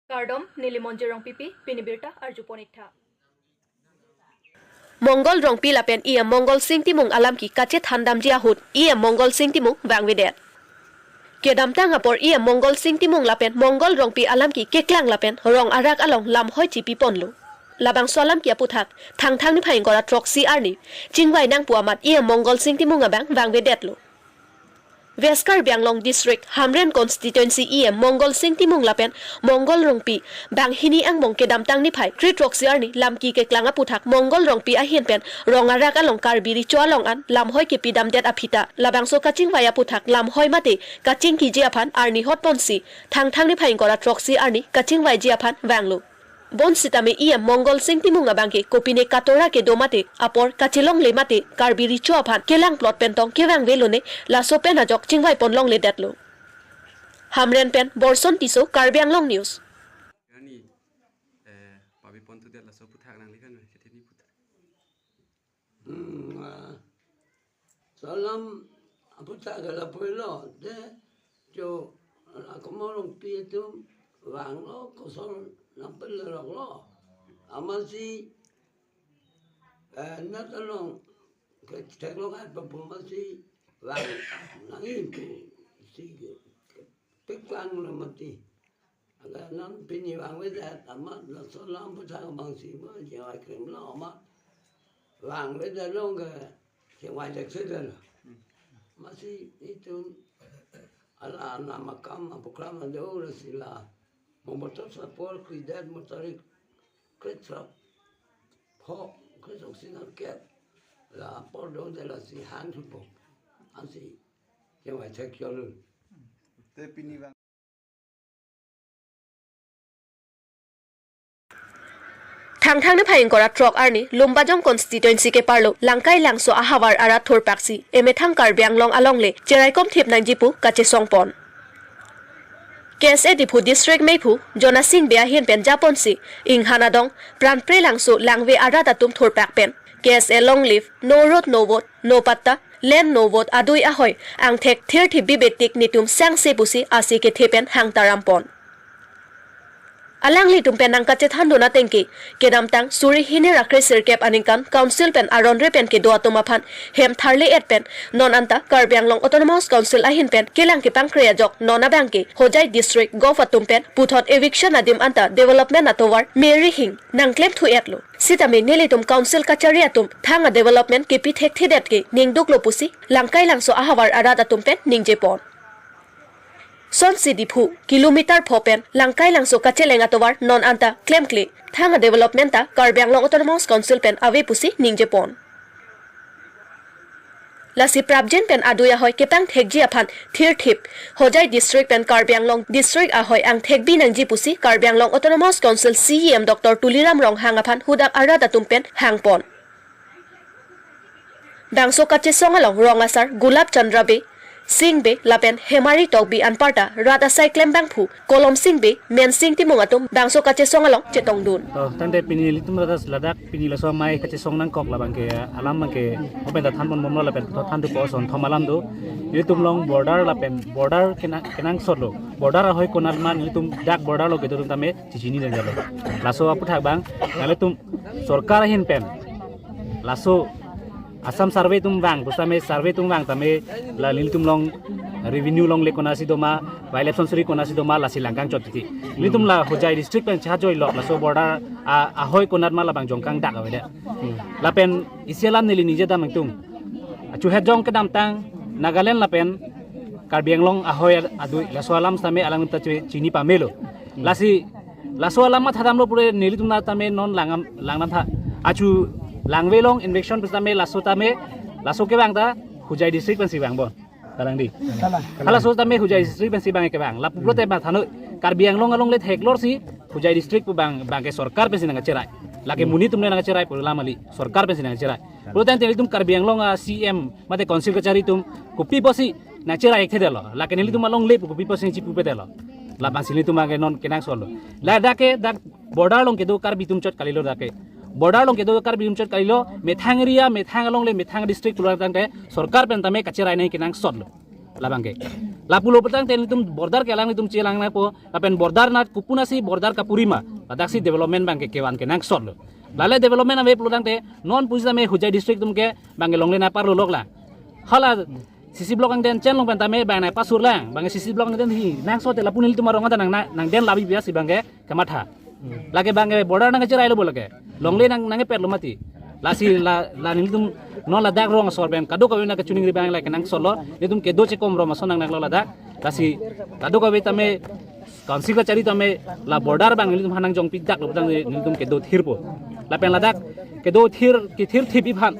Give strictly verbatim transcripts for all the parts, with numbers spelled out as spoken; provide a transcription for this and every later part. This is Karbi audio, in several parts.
Kardom, neli Monjir Rongpipi, pini birta arjupon iktha. Mongol Rongpi lapen E M Mongol Sing Timung alam ke kachethan damji ahut E M Mongol Sing Timung vangvedet. Kedamtang apor E M Mongol Sing Timung lapen Mongol Rongpi alam ke keklang lapen rong arak along lamhoi chipiponlo. Labangso alam ke aputhak Thangthang niphai ingkoi ra throksi arni chingvai nangpu amat E M Mongol Sing Timung abang vangvedetlo. West Karbi Anglong District Hamren Constituency E M Mongol Sing Timung lapen Mongol Rongpi banghini angbong kedamtang niphai kre throksi arni lam ke keklang aputhak Mongol Rongpi ahin pen rong arak along Karbi Recho along an lamhoi kepidamdet aphi ta labangso kachingvai aputhak lamhoi mate kachingkiji aphan arni hotponsi Thangthang niphai ingkoi ra throksi arni kachingvaiji aphan vanglo. Bonsitame E M Mongol Sing Timung abang ke kopine katora kedo mate apor kachelongle mate Karbi Recho aphan kelang plot pen tong kevangvelo ne laso pen ajok chingvaiponlongledetlo. Hamren pen Borson Tisso, Karbi Anglong News. Ani, eh, pabi pon tu dia laso aputhak nangli kan, eh, ketini puthak. Hmm, ah, laso alam aputhak ke lapu-ilo, de, jo, akomo Rongpi atum vanglo, koson nampel roklo. Amatsi, eh, nat along, ke theklong at papu amatsi vang nangji pusi ke, peklang lo mati. Aga non pini vangvedet amat laso alam aputhak abangsi ma chingvai krim lo amat vangvedet along ke chingvai thekthedetlo. Amatsi itum ala anam akam aprogram ado lasi la motor apor kre-det motor kre-throk pho kre-throksi nangkep la apor dodet lasi hang thupo. Ansi chingvai thekchotlo. Te pini vang Thangthang niphai ingkoi ra throk arni Lumbajong Constituency keparlo Langkai Langso ahavar arat thurpaksi emethang Karbi Anglong alongle cheraikom thip nangji pu kachesongpon. K S A Diphu District meiphu Jonasing Bey ahin pen japonsi Inghan adong Pranpre Langso Langve arat atum thurpak pen K S A long live, no road no vote, no patta, land no vote adui ahoi angthek thirthip bibe tik netum sangse pusi ase kethe pen hangtarampon. Alanglitum pen nangkachethandun ateng ke, kedamtang suri hini ra kre sirkep aningkan Council pen aron re pen kedo atum aphan hem tharle-et pen non anta Karbi Anglong Autonomous Council ahin pen kelang kepangkre ajok non abang ke Hojai District Govt atum pen puthot eviction adim anta development atovar meri hing nangklemthu-etlo. Sitame nelitum Council kachari atum thang adevelopment kepi thekthedet ke ningduklo pusi Langkai Langso ahavar arat atum pen ningjepon. Sonsi Diphu kilometer pho pen Langkai Langso kacheleng atovar non anta klemkle, thang adevelopment ta Karbi Anglong Autonomous Council pen ave pusi ningjepon. Lasi prapjin pen adui ahoi kepangthekji aphan thirthip Hojai District pen Karbi Anglong District ahoi angthek bi nangji pusi Karbi Anglong Autonomous Council C E M Doctor Tuliram Ronghang aphan hudak arat atum pen hangpon. Bangso kachesong along rong asar Gulab Chandra Bey, Sing Bey lapen Hemari Tokbi anparta rat asai klembangphu Kolom Sing Bey, Mensing Timung atum bangso kachesong along chetongdun. To, tangte pini nelitum ladak, ladak pini laso amei kachesong nangkok labang ke, alam abang ke, open ta thanpon bomlo lapen puthot thandupo ason thom alam do. Nelitum along border lapen, border kena-, kenangsotlo. Border ahoi konat ma nelitum dak border along kedo atum tame chichinidunjalo. Laso aputhak abang, nanglitum sorkar ahin pen laso Assam survey atum vang, pusitame survey atum vang tame la nelitum along revenue longle konatsi doma, violation suri konatsi doma, lasi langkangchot titi. Nelitum la Hojai District pen chehajoi lok laso border a-, ahoi konat ma labang jongkang dak avedet. Lapen isi alam neli ningje dam nangtum. Achuhet jong kedamtang Nagaland lapen Karbi Anglong ahoi adui laso alam sitame alanglitum ta chini pamelo. Lasi laso alam mathadamlo pure nelitum na tame non langam, langdamtha. Achu Langve along eviction pusitame laso tame, laso kevang ta Hojai District pensi vangbom. Kalang di. Kalang. Halaso tame Hojai District pensi vang kevang. Lapu pulote mathano Karbi Anglong alongle theklorsi Hojai District pu vang, vang ke sorkar pensi nangcherai. Lake monit atum le nangcherai pu alam kali. Sorkar pensi nangcherai. Pulote nelitum Karbi Anglong a C M mate Council kachari atum kopi pusi nangcherai thedetlo. Lake nelitum alongle pu kopi pusi nangchipupedetlo. Labangsi nelitum abang ke non kenangsotlo. Ladak ke dak border along kedo Karbi atum chot kalilo dak ke. Border along kedo Karbi atum chot kalilo, methang area, methang alongle, methang district pulo tangte sorkar pen tame kacherai nangji kenangsotlo. Labang ke. Lapulo pulotangte nelitum border ke alanglitum chelang nangpo, lapen border nat kopi-ansi border kapuri ma. Ladaksi development abang ke kevan kenangsot lo. Lale development ave pulotangte non puji tame Hojai district atum ke abang ke longle nangparlo lok lang. Hala C C block angden chenglong pen tame abang nangpasur lang. Abang C C block angden hi nangsote lapu nelitum arong anta nang, nangden labi biasi abang ke kamatha. Lake abang ke border nangkacherailo bo lake. Longle nang, nangkepetlo mati. Lasi la, la nelitum non ladak rong asor pen kadokave nangkachiningri abang lake nangsotlo. Nelitum kedo chekom rong ason nangnanglo ladak. Lasi kadokave tame council kachari tame la border abang nelitum aphan nangjongpidaklo pulotangte nelitum kedo thirpo. Lapen ladak kedo thir kethirthip aphan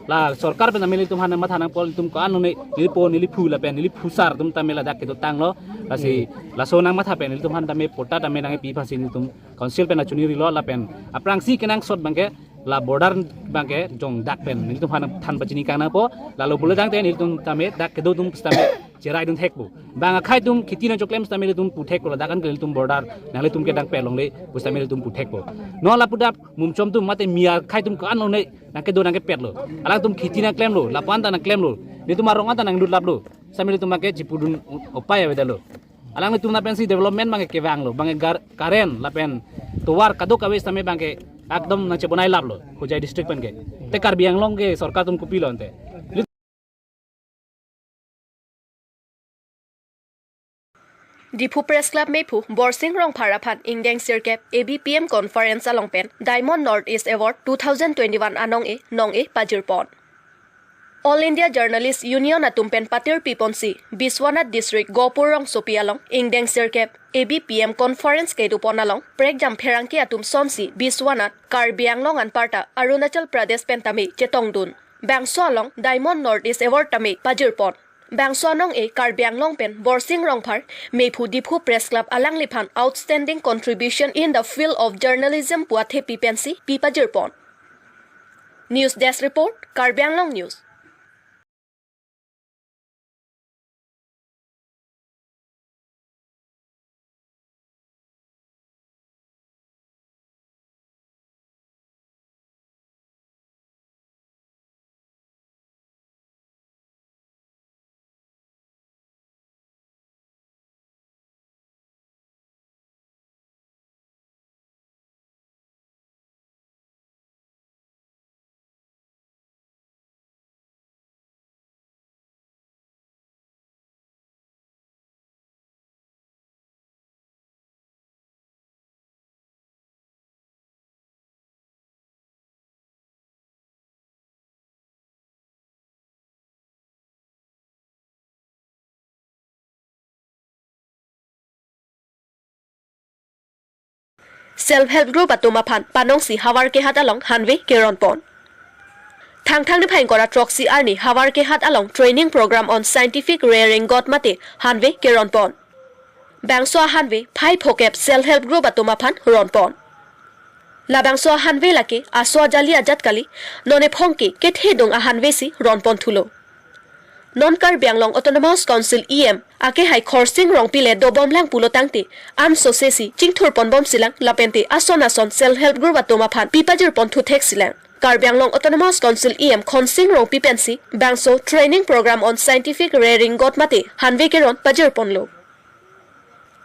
la sorkar pen tame nelitum aphan matha nangpo, nelitum ko-an lone nelipo neliphu lapen neliphusar atum tame ladak kedotanglo. Lasi laso nangmatha pen nelitum aphan tame patta tame nangpi aphansi nelitum council pen achiningrilo lapen aphrangsi kenangsot abang ke la border abang ke jongdak pen nelitum aphan than pachini kang nangpo. Lalo pulotangte nelitum tame dak kedo atum sitame cheraidun thekpo. Abang akhei atum kheti nangchoklem sitame nelitum puthekpo, ladak an ke nelitum border nanglitum kedang pelongle pusitame nelitum puthekpo. Non lapu adap Mumchom atum mate Miya akhei atum ko-an lone nangkedo nangkepetlo. Alangtum kheti nangklemlo, lapu anta nangklemlo. Nelitum arong anta nanglutlaplo. Sitame nelitum abang ke chipudun upai avedetlo. Alanglitum lapensi development abang ke kevanglo, abang ke gar, current lapen tovar kadokave sitame abang ke ekdom nangchebonailaplo Hojai district pen ke. Te Karbi Anglong ke sorkar atum kopilo ante. Diphu Press Club mephu Borsing Rongphar aphan ingdeng sirkep A B P M Conference along pen Diamond North East Award two thousand twenty-one anong-e nong-e pajirpon. All India Journalist Union atum pen patirpiponsi Biswanath District Gopur Rongsopi along ingdeng sirkep A B P M Conference kedopon along prekjam pherangke atum sonsi Biswanath Karbi Anglong anparta Arunachal Pradesh pen tame chetongdun. Bangso along Diamond North East Award tame pajirpon. Bangso anong-e Karbi Anglong pen Borsing Rongphar mephu Diphu Press Club alangliphan Outstanding Contribution in the Field of Journalism pu athepi pensi pi pajirpon. News Desk Report, Karbi Anglong News. Self Help Group atum aphan panongsi Havar Kehat along hanve keronpon. Thangthang niphai ingkoi ra throksi arni Havar Kehat along Training Program on Scientific Rearing Goat mate hanve keronpon. Bangso ahanve phai phokep Self Help Group atum aphan ronpon. Labangso ahanve lake aso ajali ajat kali, non ephong ke kethedung ahanvesi ronpon thulo. Non Karbi Anglong Autonomous Council E M akehai Khorsing Rongpi le dobomlang pulotangte, ansose si chingthurponbomsilang lapente ason ason Self Help Group atum aphan pi pajirpon thutheksilang. Karbi Anglong Autonomous Council E M Khorsing Rongpi pensi bangso Training Program on Scientific Rearing Goat mate hanve keron pajirponlo.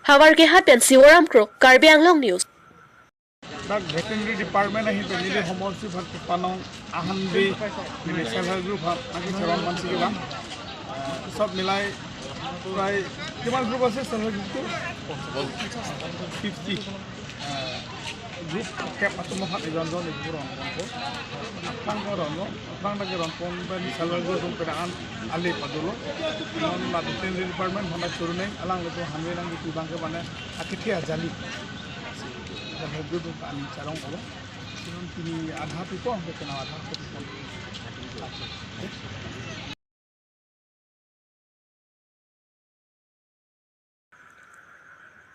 Havar Kehat pen Sivoram Kro, Karbi Anglong News. Dak veterinary department ahin pen neli homor si phan panong ahanve neli self help group aphan nangkecheron mansi kelang. Sob milai purai kiman group ase self help group tu? Fifty. Group kep atum aphan ejon jon ejon ron ron ko. Aphrang ko ron ron, aphrang dak ronpon pen self help group pen an ale padulo. Non la veterinary department aphan churuneng alanglitum hanve nangkipi abang ke mane akethe ajali. Dak help group pen charong ko. Sinon pini adha pipo, hingke kena adha ko pipo.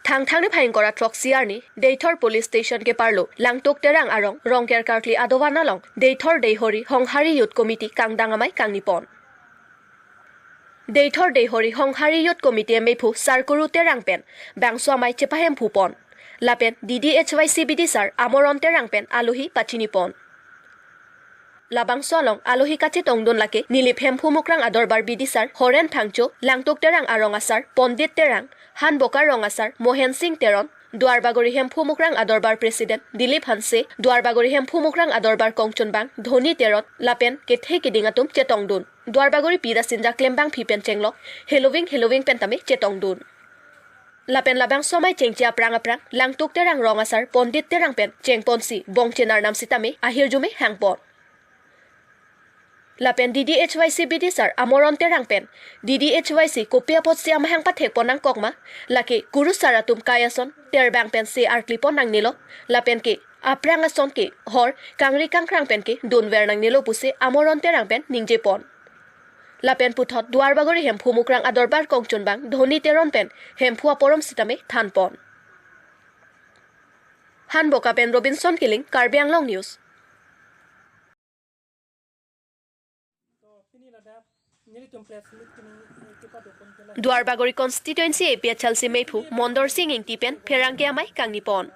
Thangthang niphai ingkoi ra throksi arni, Deithor Police Station keparlo, Langtuk Terang arong, Rongker Karkli adovan along, Deithor Deihori Honghari Youth Committee kangdang amei kangnipon. Deithor Deihori Honghari Youth Committee mephu Sarkuru Terang pen bangso amei chepahemphupon. Lapen D D H Y C bidisar Amoron Terang pen alohi pachinipon. Labangso along alohi kachetongdun lake Nilip Hemphu Mukrang Adorbar Bidisar Horen Phangcho, Langtuk Terang Arong Asar Pondit Terang, Hanboka Rong Asar Mohen Sing Teron, Duarbagori Hemphu Mukrang Adorbar President Dilip Hanse, Duarbagori Hemphu Mukrang Adorbar Kongchunbang Dhoni Teron, lapen kethe keding atum chetongdun. Duarbagori Pida Sinja klembangpi pen chenglok heloving heloving pen tame chetongdun. Lapen labangso amei chengche aphrang aphrang Langtuk Terang Rong Asar Pondit Terang pen chengponsi bongchenar nam sitame ahirjume hangpon. Lapen D D H Y C Bidisar Amoron Terang pen D D H Y C kopi apotsi amahang pathekpon nangkokma, lake kurusar atum kai ason terbang pensi arklipon nangnelo, lapen ke aphrang ason ke hor kangri kangkrang pen ke dunver nangnelo pusi Amoron Terang pen ningjepon. Lapen puthot Duarbagori Hemphu Mukrang Adorbar Kongchunbang Dhoni Teron pen Hemphu aporom sitame thanpon. Hanboka pen Robinson Killing, Karbi Anglong News. Duarbagori Constituency A P H L C meiphu Mondor Sing Ingti pen pherangke amei kangnipon.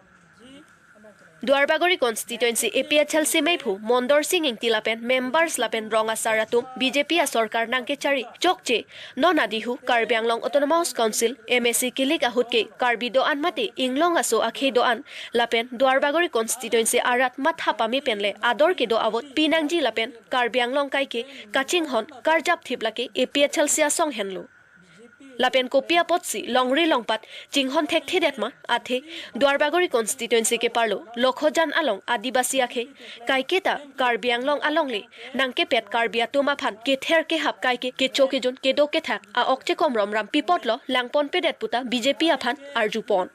Duarbagori Constituency A P H L C meiphu Mondor Sing Ingti lapen members lapen rong asar atum B J P asorkar nangkechari chokche non adihu Karbi Anglong Autonomous Council M A C kilik ahut ke Karbi do-an mate inglong aso akhei do-an lapen Duarbagori Constituency arat matha pame penle ador kedo avot pinangji lapen Karbi Anglong kaike kachinghon karjap thip lake A P H L C asong henlo. Lapen kopi apotsi longri longpat chinghon thekthedet ma athe Duarbagori Constituency keparlo Lokhojan along Adibasi akhei kaiketa Karbi Anglong alongle nangkepet Karbi atum aphan kether kehap kaike kecho kejun kedo kethak a-ok chekom romram pipotlo langponpedet puta B J P aphan arjupon.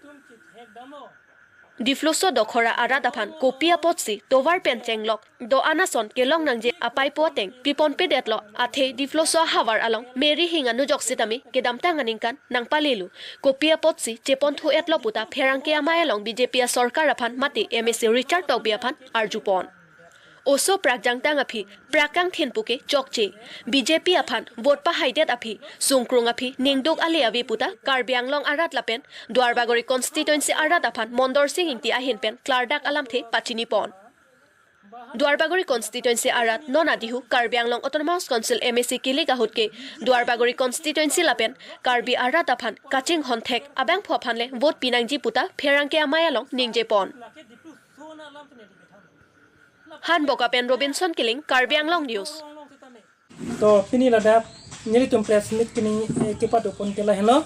Dipluso Dokhora arat aphan kopi apotsi tovar pen chenglok do-an ason kelong nangji apaipo ateng piponpedetlo athe Dipluso ahavar along Mary Hing anujok sitame kedamtang aningkan nangpalelo, kopi apotsi cheponthu-etlo puta pherangke amei along B J P asorkar aphan mate M A C Richard Tokbi aphan arjupon. Oso prak jangtang aphi prak kangthin puke chokche, B J P aphan vote pahaidet aphi sungkrung aphi ningduk ale ave puta Karbi Anglong arat lapen Duarbagori Constituency arat aphan Mondor Sing Ingti ahin pen klardak alamthe pachinipon. Duarbagori Constituency arat non adihu Karbi Anglong Autonomous Council M A C kilik ahut ke Duarbagori Constituency lapen Karbi arat aphan kachinghon thek abangphu aphanle vote pinangji puta pherangke amei along ningjepon. Hanboka pen Robinson Killing, Karbi Anglong News. To pini ladak nelitum press meet kini, eh, kepadopon ke lahenlo.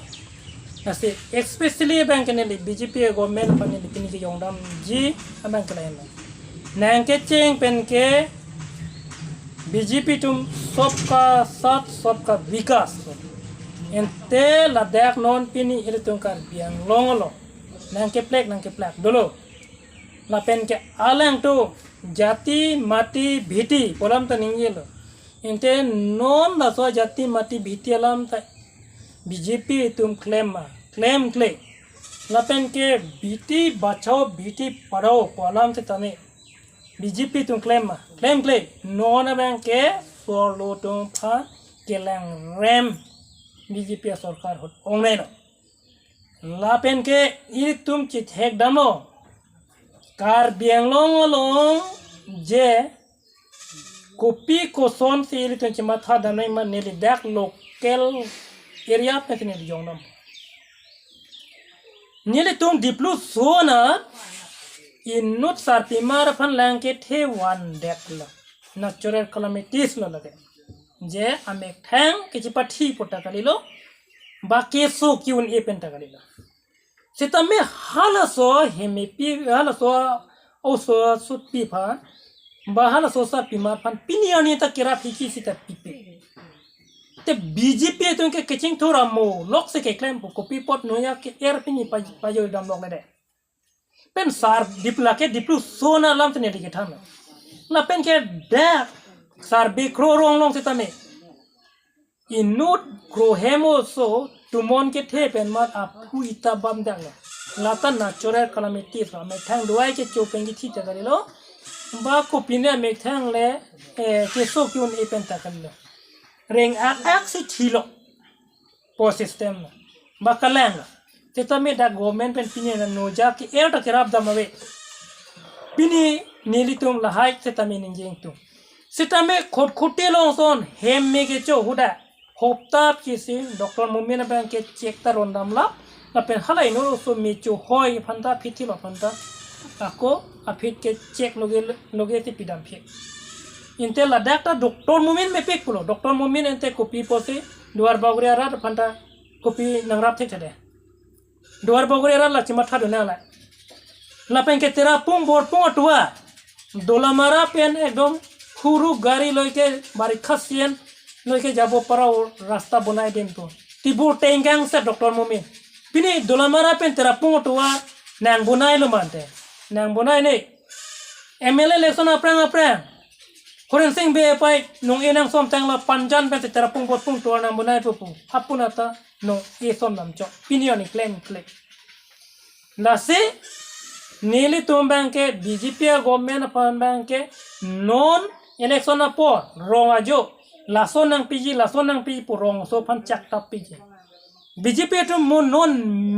Lasi especially abang ke neli B J P government aphan neli pini kejongdamji abang ke lahenlo. Nangkecheng pen ke B J P atum sabka saath sabka vikas. Ante ladak non pini ilitum Karbi Anglong lo. Nangkeplek nangkeplak dolo. Lapen ke alangtum jati mati bhiti pu alam ta ningjelo. Ante non laso jati mati bhiti alam ta B J P atum klem ma, klemkle. Lapen ke bhiti bachao bhiti padhao pu alam setame B J P atum klem ma, klemkle. Non abang ke sorlo atum aphan kelangrem B J P asorkar ahut ongneilo. Lapen ke itum chethekdamlo. Karbi Anglong along je kopi kosonsi ilitum chematha damnoi ma neli dak local area pen neli jongdam. Nelitum Dipluso anat inut sarpimar aphan lang kethe van det lo. Natural calamities lo lake. Je amethang kechepathi pu ta kalilo. Ba keso ki-un-e pen ta kalilo. Setame halaso hemepi, halaso oso sutpi aphan, ba halaso sarpimar aphan pini arni ta kerap hiki sita pipe. Te B J P atum ke kechingthur amo lok si keklem pu kopi apot noya ke-er pini pa-, pajoi damlok le de. Pen sar Dip lake Dipluso anat alam sene dikethan. Lapen ke dak sar bikro rong long setame inut krohem oso tumon kethe pen mat aphu ita bam dak lo. Lata natural calamities lo. Methang duai kecho pen kithi ta kalilo. Ba kopine methang le, eh, keso ki-un-e pen ta kalilo. Reng ak ak si thilo. Po system lo. Ba kalang lo. Setame dak government pen pini na noja ke-er ta kerap dam ave. Pini nelitum lahai setame ningjengtum. Sitame khotkhoti along ason hem me kecho ahut ta hopta kisi Doctor Momin abang ke check ta rondam lap. Lapen halai no so me cho hoi aphan ta aphi thilo aphan ta ako aphi ke check noge noge si pidam phi. Ante ladak ta Doctor Momin mepik pulo. Doctor Momin ante kopi pusi Duar Bagori arat aphan ta kopi nangrap thekthedetde. Duar Bagori arat la chimatha do nang la. Lapen ke Tirapung Borpung atovar Dolamara pen ekdom huru gari loi ke barikha season loi ke jabo para rasta bonai dem to. Tibur tenggang se Doctor Momin. Pini Dolamara pen Tirapung atovar nangbonailo mante. Nangbonai ne. M L A election aphrang aphrang Horensing Bey apai nung-e nangsom tanglo, Panjan pen si Tirapung Borpung atovar nangbonai pupu. Hapuna ta nung-e som damchok. Pini oni klem klem. Lasi nelitum abang ke B J P a-government aphan abang ke non election apor rong ajo laso nangpiji, laso nangpiji pu rongso aphan chak tap piji. B J P atum mo non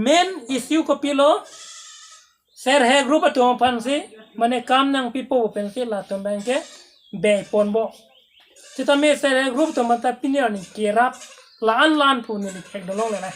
main issue kopilo, self help group atum aphansi mane kam nangpipo pensi latum abang ke bey ponpo. Sitame self help group atum aphan ta pini arni kerap la-an la-an pu neli thek dolong le na.